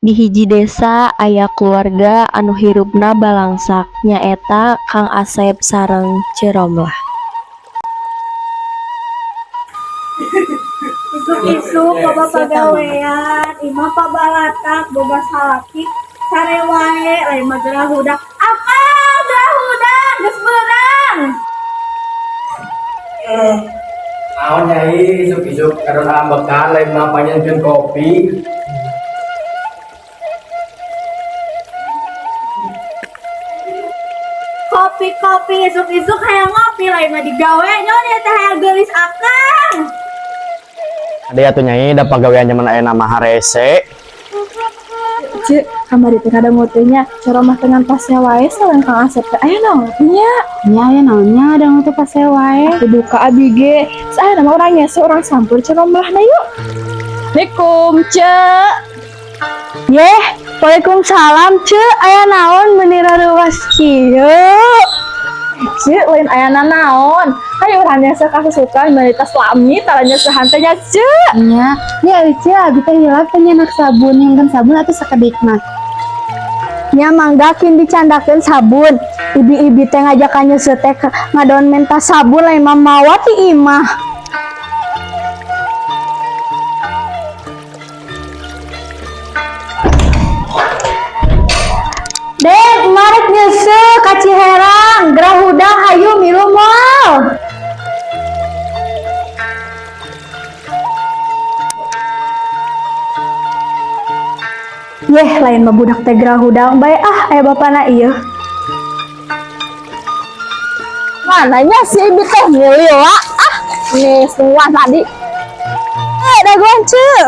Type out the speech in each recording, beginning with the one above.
Di hiji desa aya keluarga anu hirupna balangsak, nyaeta Kang Asep sareng Ceu Romlah. Isuk-isuk loba pagawean, imah pabalatak, boga salaki, sare wae, lain mah gerah hudang. Akang, gerah hudang, geus beurang. Naon, Nyai, isuk-isuk karena ambekan, lain mah panyenkeun kopi. Kopi-kopi isuk-isuk hayang ngopi, lain mah digawe nyon ya teh hayang geulis akang. Ada ya tuh, Nyai, da pagawean zaman ayeuna mah harese. Ceu, kamari teh kada teh nya, Ceu Romlah teh ngantos wae sareng Kang Asep teh. Aya naon nya? Nya, aya naonnya ada teh pase wae. Atuh duka abi ge. Saya nama orangnya seorang sampur Ceu Romlah na yuk. Assalamualaikum, Ceu. Yeh, waalaikumsalam, Ceu. Aya naon meuni rareuwas kieu? Ceu, lain aya naon. Ayo urang nya kasusukan meuli tas lami tara nyeusehan teh nya, Ceu. Nya, nya euy Ceu, abi teh hilap teh nyandak sabun, nyungkeun sabun atuh sakedik mah. Nya mangga kin dicandakeun sabun. Ibi-ibi teh ngajakan nyeuseuh teh ngadon menta sabun, lain mah mawa ti imah. Dek, marek nyeuseuh ka Ciherang, gerah hudang, hayu milu moal? Yeh, lain mah budak teh gerah hudang bae ah, aya bapana ieu. Mananya si ibi teh milih lah. Ah, nih semua tadi. Eh, dagoan, Ceu.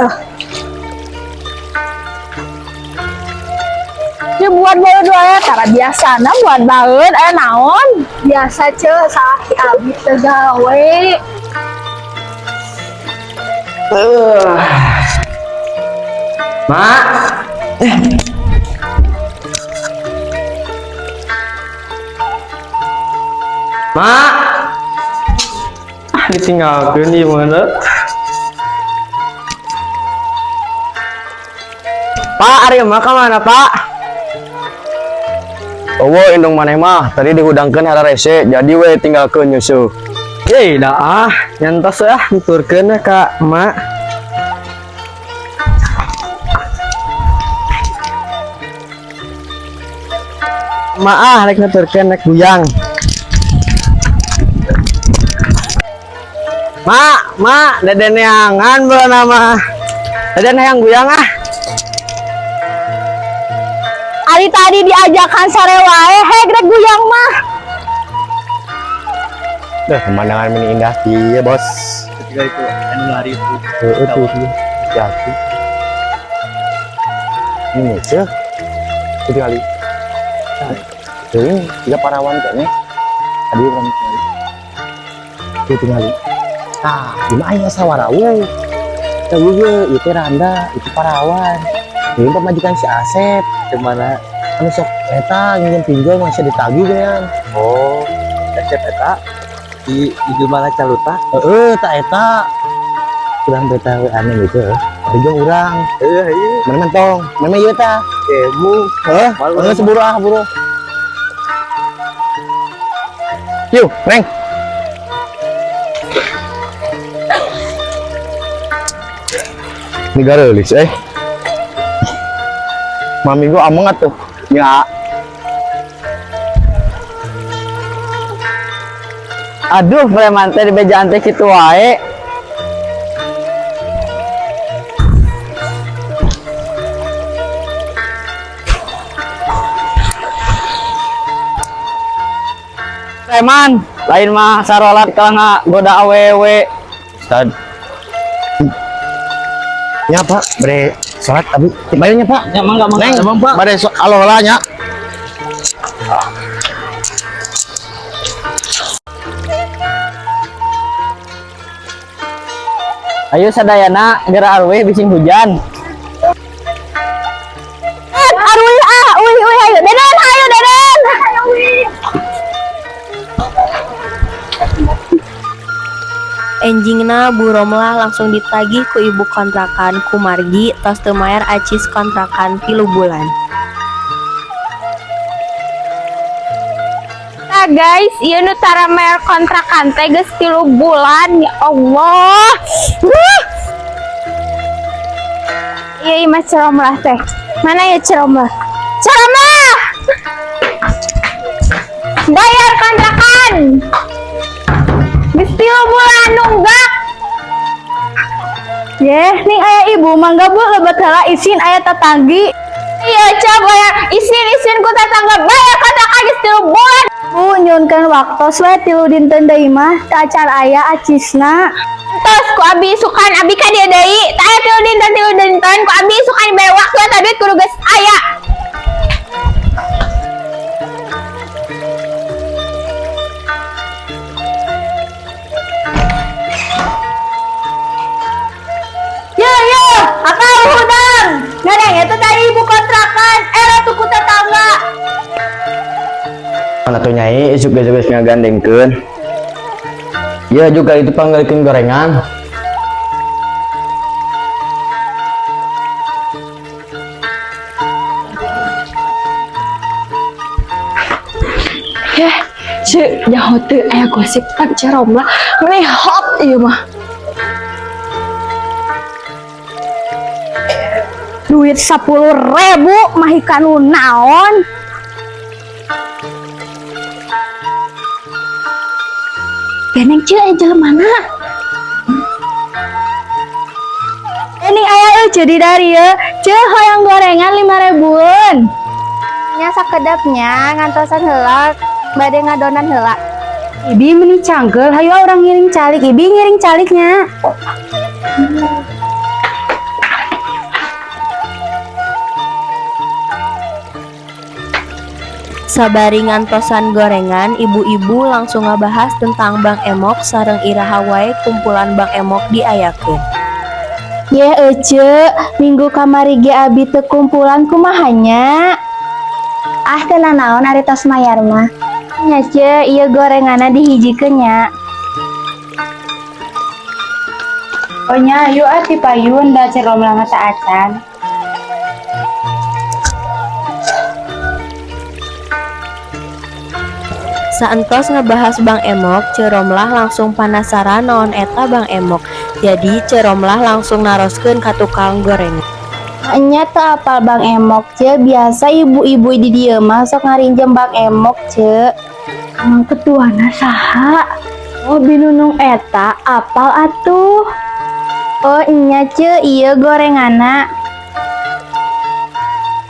Dia buat baru dua ya, cara biasa na buat baeud aya naon? Biasa, Ceu, salaki abi teh gawe. Mak. Eh. Mak. Ah, ditinggalkeun di mana? Pak, ari emak ka mana, Pak? Oh, indung maneh mah tadi dihudangkeun hararese, jadi we tinggalkeun nyusuh. Ye, dah ah, nyantos ah, nuturkeun ka emak. Emak ah, rek nuturkeun rek guyang. Mak, mak, dede neangan beula mah. Dede hayang guyang ah. Ari tadi diajakan sare wae, heg rek guyang mah. Dah, pemandangan meni indah iya, Bos. Ketika itu anu lari itu. Heeh tuh, jatuh. Ini sih. Itu kali. Ini tiga parawan kayaknya. Tadi orang tinggal. Itu tinggal. Ah, di mana aya sawarawu? Tah ieu itu randa, itu parawan. Ini pamajikan si Asep. Kemana? Anu sok eta nginjem pinjol masih ditagih geus. Oh, Asep eta di mana caluta? Heeh, tak eta. Urang beta we aneh gitu. Tapi urang. Heeh, iya. Mana mentong? Mana ieu tah? Kemu. Heuh, Malu. heuh seburu ah, buru. Yuk, Neng. Ini gareulis eh. Mami gua ameng atuh. Ya. Aduh, preman teh di bejaan teh kitu wae. Preman, lain mah sarolat kalah goda awewe. Ustad. Ya, Pak, bade salat abi. Bayarnya, Pak. Ya mangga mangga. Neng, Emang, Pak. Bade so aloh lah nya. Ayo sadayana geura aruih bising hujan. Eh, aruih ah, uih uih ayo. Deden, ayo Deden. Enjingna Bu Romlah langsung ditagih ku ibu kontrakan kumargi tos teu mayar acis kontrakan 3 bulan. Nah guys, ieu nu tara mayar kontrakan teh geus 3 bulan, ya Allah. Huh. Iya, imah Ceu Romlah teh. Mana ya Ceu Romlah? Ceu Romlah! Bayar kontrakan. Geus 3 bulan nunggak. Yeh, ning aya ibu, mangga Bu, lebet heula, isin aya tatanggi. Iya, coba bayar. Isin isin ku tetangga, bayar kontrakan geus 3 bulan. Bu, nyuhunkeun waktos we 3 dinten deui mah, teu acan aya acisna. Tos ku abi isukan, abi ka dieu deui. Tah aya 3 dinten, 3 dinten ku abi isukan dibere waktu, eta duit kudu geus aya. Yo yo, akal hudang. Ngadeng itu tadi ibu kontrakan, era tuh ku tetangga. Mana tuh Nyai, isuk geus geus ngagandengkeun. Ya juga itu panggalikeun gorengan. Yeh, Ceu, nyaho teu aya gosip tentang Ceu Romlah? Meni hot ieu mah. Duit 10.000 mah kanu naon? Geneng, Ceu, aya jelema mana? Ini aya euy jadi dari ye. Ceu, hoyong gorengan 5 ribuan. Nya sakedapnya, ngantosan heula, bade ngadonan heula. Ibi meni cangkel, hayu urang ngiring calik, Ibi ngiring caliknya. Sabari ngantosan gorengan, ibu-ibu langsung ngabahas tentang Bank Emok sareng iraha wae kumpulan Bank Emok diayakeun. Ye Ece, minggu kamari ge abi teu kumpulan, kumaha nya? Ah, teu nanaon, ari tos mayar mah. Nya Ce, ieu gorenganna dihijikeun nya. Oh nya, ayo ah ti payun, da Ceu Romlah mah acan. Saentos ngebahas Bank Emok, Ceu Romlah langsung penasaran naon eta Bank Emok. Jadi Ceu Romlah langsung naroskeun ka tukang gorengan. Nya teu apal Bank Emok, Ce? Biasa ibu-ibu di dieu mah sok ngarinjem Bank Emok, Ce. Emang ketuana saha? Oh, binunung eta apal atuh. Oh nya Ce, ieu gorenganna.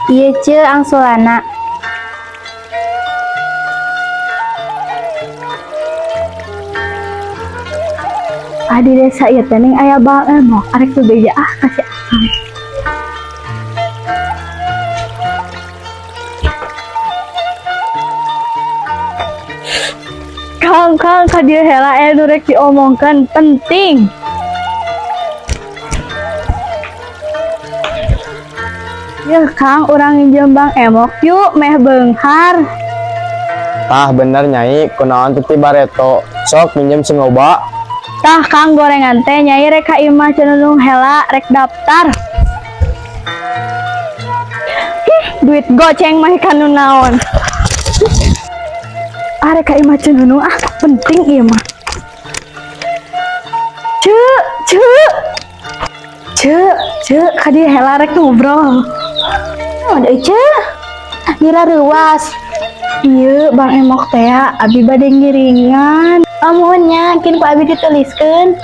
Ieu Ce, angsulanna. Ah, di desa ieu teh ning aya Bank Emok, arek teu beja ah ka si Akang. Kang, Kang, ka dieu heula, aya nu rek diomongkeun penting. Ya Kang, urang nginjem Bank Emok yuk, meh beunghar. Tah bener Nyai, kunaon teh ti bareto. Sok minjem sing loba. Tah Kang, gorengan teh Nyai rek ka imah Ceu Nunung heula, rek daftar. Duit goceng mah kanu naon. Ah, rek ka imah Ceu Nunung ah, penting ieu mah. Ceu, Ceu. Ceu, Ceu, ka dieu heula, rek ngobrol. Naon euy, Ce? Lila reuwas. Ieu Bank Emok teh ya, abi bade ngiringan. Oh muhun nya, kin ku abi dituliskeun.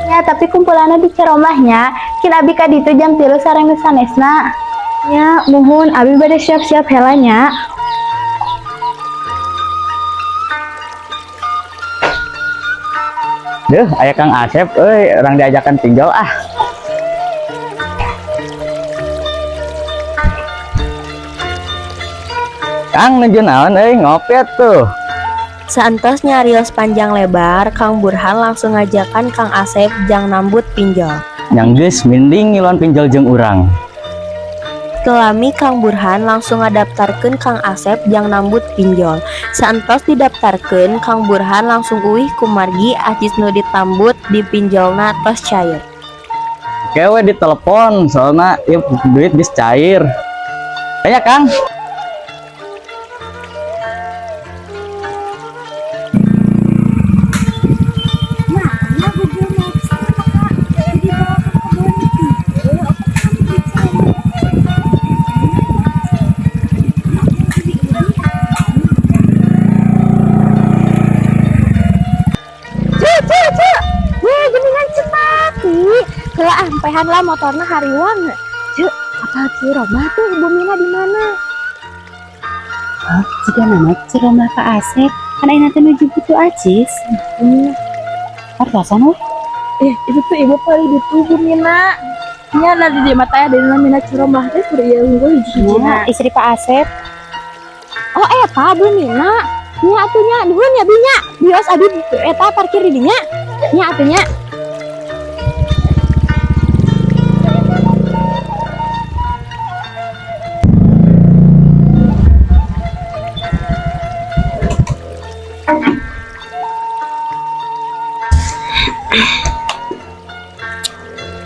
Ya, tapi kumpulanna di Ceu Romlah nya. Kin abi ka ditu jam 3 sareng nu sanesna. Ya, muhun, abi bade siap-siap heula nya. Duh, aya Kang Asep euy, urang diajakan pinjol ah. Kang, nuju naon euy, ngopi atuh. Saentos nyarios panjang lebar, Kang Burhan langsung ngajakan Kang Asep jang nambut pinjol. Nya geus, mending ngiluan pinjol jeung urang. Teu lami Kang Burhan langsung ngadaptarkeun Kang Asep jang nambut pinjol. Saentos didaptarkeun, Kang Burhan langsung uih kumargi acis nu ditambut di pinjolna tos cair. Oke we ditelepon soalnya ieu duit geus cair. Aya Kang. Nah, Google Maps apakah dibawa ke kebun kieu apa kami bisa? Cek, cek, cek. Ye, geningan cepati. Heula ah, ampehan lah motorna hariwang. Cek, apa Ci Romlah tuh Ibu Mina di mana? Oh, jika nama Ci Romlah ka Asep, kan ayeuna teh nuju butuh acis. Partosan weh. Eh, itu tuh ibu paling di Bu Mina. Nya lah di mata ya dari Mina Ci Romlah teh kur ieu unggul hiji-hijina. Nya, istri Pak Asep. Oh, eta Bu Mina. Nya atuh nya, nuhun ya Bi nya. Bios abi eta parkir di dinya. Nya atuh nya.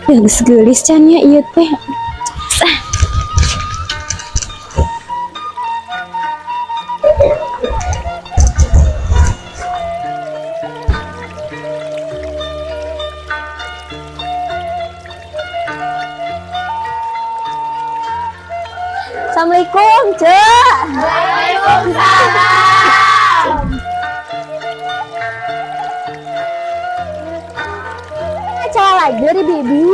Ya geus geulis can nya ieu teh. Assalamualaikum, Cek. Waalaikumsalam. Acara lagi dari Bibi.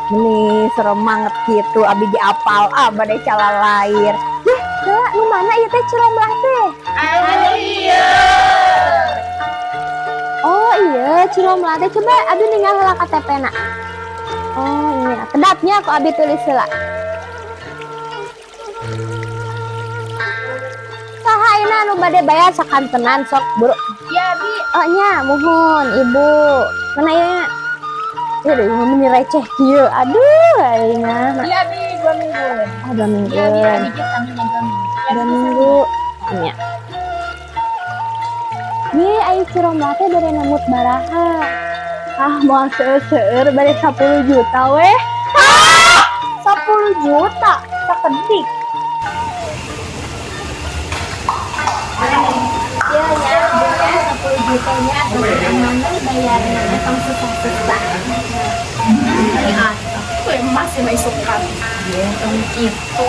Meni serem banget gitu, abi ge apal ah bade calalair. Yah, Cek, nu mana ieu teh Ci Romlah teh? Oh iya, Ci Romlah teh coba abi ninggal heula KTP na. Oh iya, kedapnya aku abi tulis heula. Saha ayeuna anu bade bayar sakantenan sok buru. Ya, Bi. Oh nya, muhun Ibu. Mana ya? Ya deh, meni receh kieu. Aduh, aing mah. Iya, Bi, 2 minggu. Ah, 2 minggu. Iya, Bi, abi ge sami nya 2 minggu. Ya, 2 minggu. Nya. Ye, ayo Ci Romlah teh bade nambut baraha. Ah, moal seueur-seueur bade 10 juta weh. 10 juta sakedik. Iya nya, boleh 10 juta nya amanah bayarna tong susah-susah. Emas ya isukan. Iya, gitu.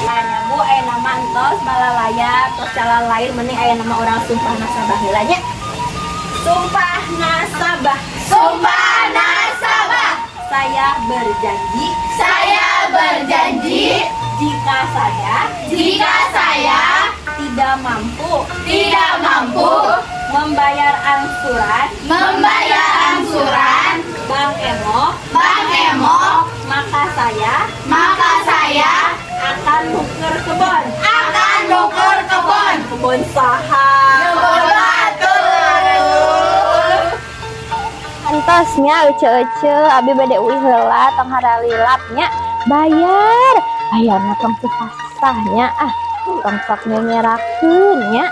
Tanya Bu, aya nama entos balalayar, tos calalair mending aya nama orang sumpah nasabah heula nya. Sumpah nasabah. Sumpah nasabah. Saya berjanji, saya berjanji jika saya tidak mampu membayar angsuran Bank Emok, Bank Emok, maka saya akan nuker kebon, akan nuker kebon, kebon saha? Kebon batur. Entos nya ece-ece abi bade uih heula tong haralilap nya bayar bayarna tong susah nya ah tong sok nyerakeun nya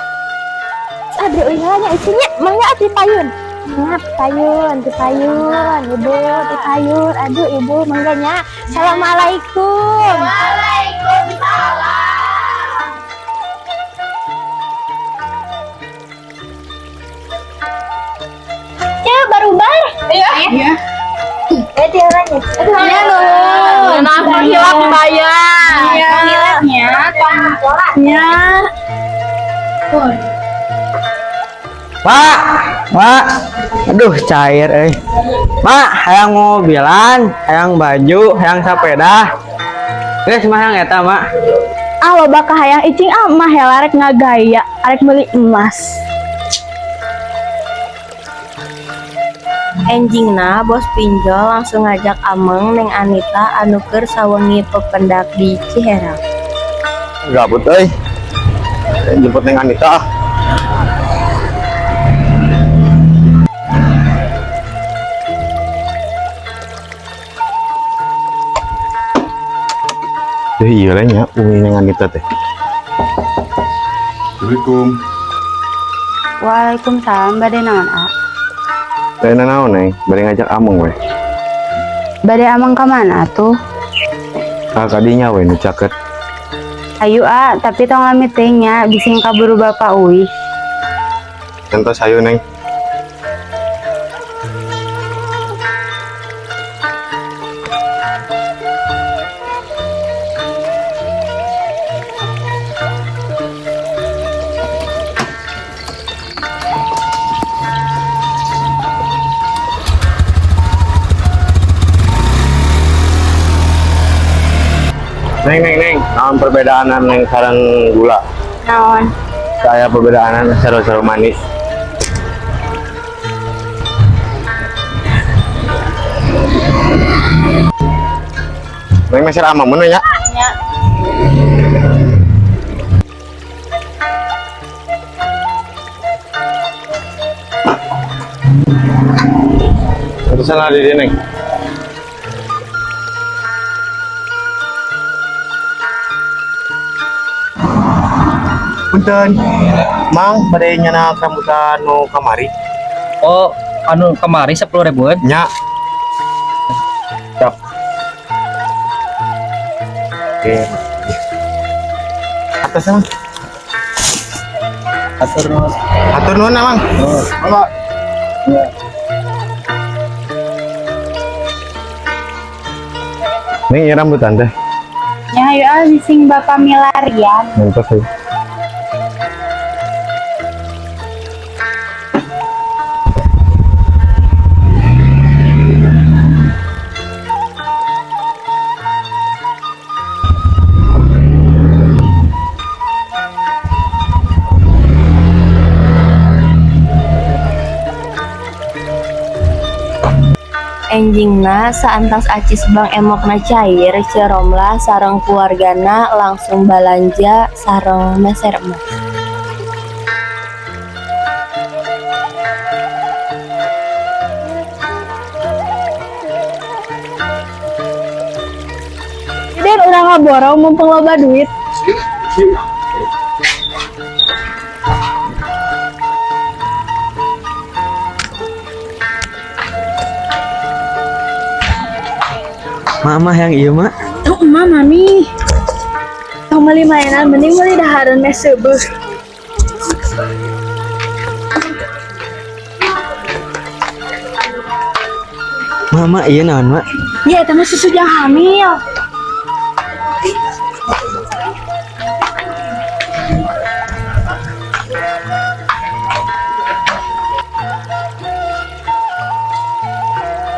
abdi uih heula nya ece nya mangga ti payun nya payun ti payun ibu ti payun aduh ibu mangga nya. Assalamualaikum. Waalaikumsalam. Ya barubar. Iya. Iya. Eh tiaranya. Iya nuhun. Nah, hilap dibayar. Iya. Hilapnya, tong Nya. Pak, Pak. Aduh, cair euy. Mak, hayang mobilan, hayang baju, hayang sepeda. Geus mah hayang eta, Mak. Ah, loba kahayang icing ah mah heula rek ngagaya, arek meuli emas. Enjingna bos pinjol langsung ngajak Ameng Neng Anita anu keur sawengi pependak di Ciherang. Gabut euy. Jemput Neng Anita ah. Deh iya lah nya umi neng Anita teh. Assalamualaikum. Waalaikumsalam, bade naon, A? Teh naon neng, bade ngajak ameng we. Bade ameng ka mana tuh? Ka kadinya we nu caket. Ayo A, tapi tong lami teh nya, bising kaburu bapak uih. Entos hayu neng. Neng, neng, neng, naon perbedaan neng sareng gula? Naon? Saya perbedaan seru-seru manis. Neng masih ramah mana ya? Ya. Terusan lah di neng. Punten, Mang, bade nyana rambutan nu kamari. Oh, anu kemari 10 ribuan. Nya. Siap. Oke. Atas Mang. Atur nuhun. Atur nuhun Mang. Oh. Mangga. Neng, ieu rambutan teh. Ya ayo A, bising bapak milarian. Mantap sih. Enjingna saentos acis bank emokna cair, Ceu Romlah sareng keluargana langsung balanja sareng meser emas. Dan urang ngaborong mumpung loba duit. Mama yang iya mak. Tuh emak mami. Tong meuli mainan mending meuli dahareun meh seubeuh. Mama iya naon mak. Ya eta mah susu jang hamil.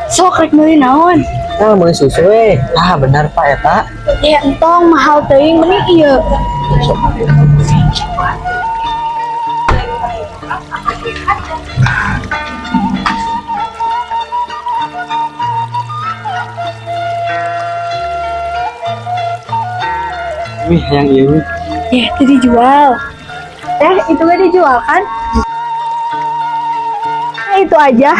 Sok rek meuli naon? Nah, mau susu eh. Ah, benar Pak eta. Ya entong mahal teuing mending ieu. Wih, yang iya wih. Ya, itu dijual. Eh, itu gak dijual kan? Nah, itu aja.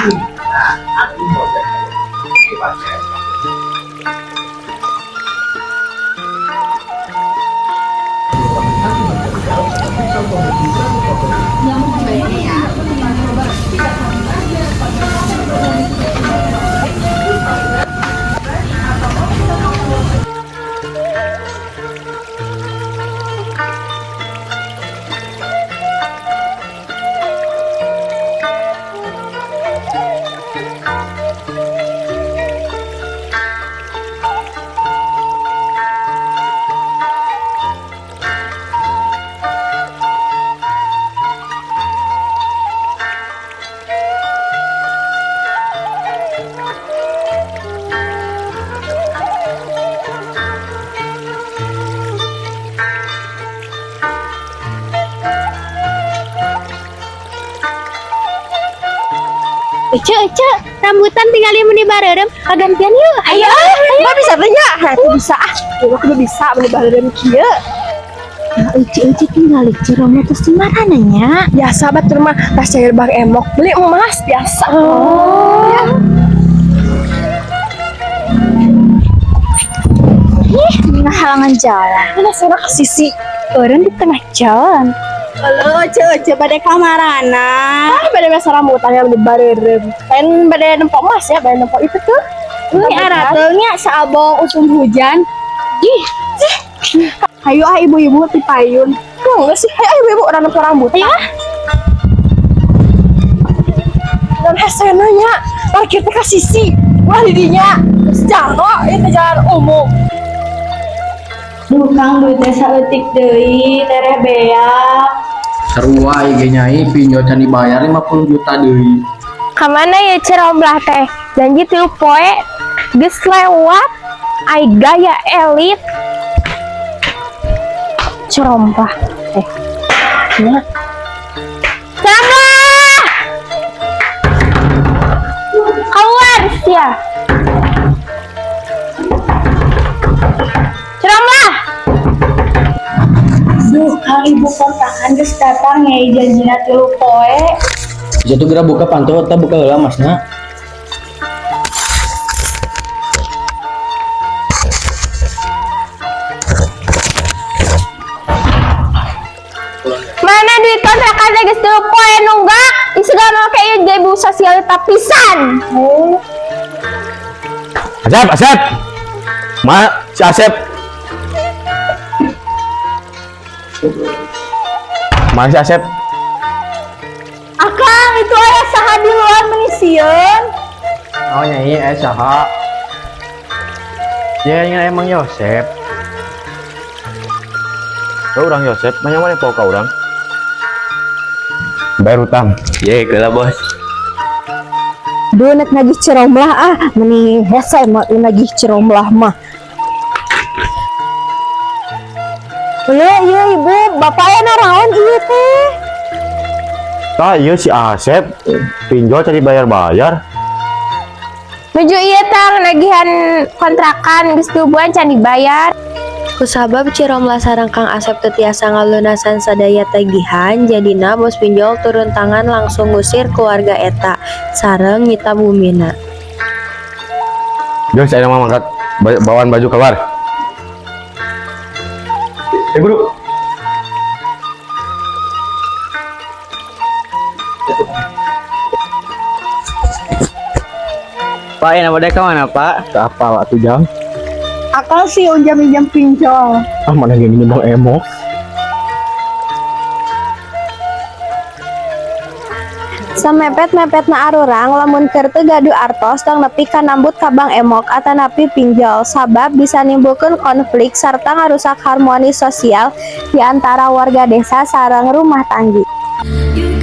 Ece, Ece, rambutan tinggal meni bareureum, kagantian yuk. Ayo, Mbak bisa teh nya? Heh, teu bisa ah. Ieu mah kudu bisa meuli bareureum kieu. Nah, Ece, Ece tinggal Ceu Romlah terus di mana nya? Biasa batur mah tas cair bank emok beli emas biasa. Oh. Ya. Ih, Parkirna halangan jalan. Mana sana ke sisi. Orang di tengah jalan. Halo, ce, bade kamarana? Ah, bade masa rambutan yang di bareureum. Lain bade nempo emas ya, bade nempo itu tuh. Ini aratelnya saabong usum hujan. Ih, Hayu ah ibu-ibu ti payun. enggak sih. Ayo, ayo ibu, orang nempo rambutan. Ayo. Dan hesena nya parkir teh ka sisi. Wah, didinya. Jarwo itu jalan umum. Duh Kang, duitnya saeutik deui, tereh beak. Sarua ieu ge, Nyai, pinjol can dibayar 50 juta deui. Kamana ya Ceu Romlah teh? Janji 3 poe geus lewat. Ai gaya elit. Ceu Romlah. Eh. Ya. Ceu Romlah! Keluar ya. Ceu Romlah! Duh Kang, ibu kontrakan geus datang ya, janjina 3 poe. Bisa tuh geura buka panto atau buka heula masna. Mana duit kontrakan teh geus 3 poe nunggak? Ih, segala make ieu jadi ibu sosialita pisan. Asep, Asep. Ma, si Asep. Mana si Asep? Akang, itu aya saha di luar meni sieun? Oh Nyai, eh saha? Ya ini emang Yosep. Kau orang Yosep, mana mana pau kau orang? Bayar utang. Ye, geula bos. Duh, nek nagih Ceu Romlah ah, meni hese mah nagih Ceu Romlah mah. Iya, iya ibu, bapaknya naraon ieu teh? Tah, iya si Asep pinjol can dibayar-bayar. Nuju ieu tang nagihan kontrakan geus 2 bulan can dibayar. Kusabab Ceu Romlah sareng Kang Asep teu tiasa ngalunasan sadaya tagihan, jadina bos pinjol turun tangan langsung ngusir keluarga eta sareng nyita bumina. Geus saya mah mangkat bawaan baju keluar. Eh guru. Pak, ini bade ka mana, Pak? Ke apa waktu jam? Akal sih unjam-injam pinjol. Ah, mana gini bang emok. Samepet-mepetna arurang lamun keur teu gaduh artos, tong nepi ka nambut ka bank emok atanapi pinjol, sabab bisa nimbulkeun konflik sarta ngarusak harmoni sosial di antara warga desa sareng rumah tanggi. You